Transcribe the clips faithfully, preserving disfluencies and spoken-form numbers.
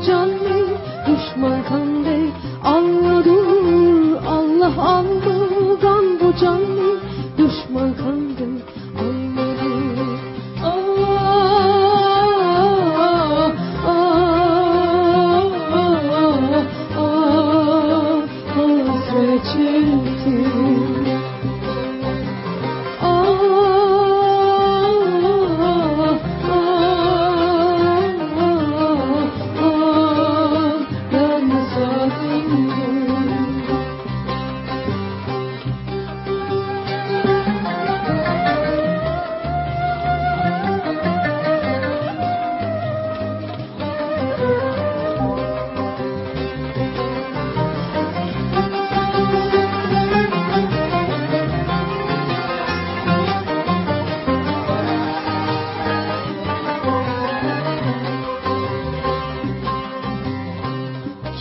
جاننى دۈشمەن قاندەك ئالىدۇ، ئاللا ئالمىغان بۇ جاننى دۈشمەن قاندەك ئالىدۇ. ئاھ، ئاھ، ئاھ، ئاھ، ھەسرىتىم.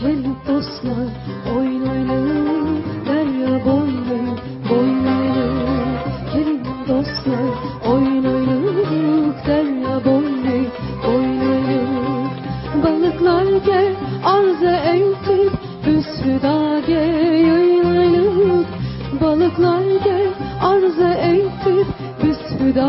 كېلىڭ دوستلار، ئوينايلى، دەريا بويى، بوينايلى. كېلىڭ دوستلار، ئوينايلى، دەريا بويى، بوينايلى. بالىقلارغا ئارزۇ ئېيتىپ، بىز خۇداغا يايلايلى. بالىقلارغا ئارزۇ ئېيتىپ، بىز خۇدا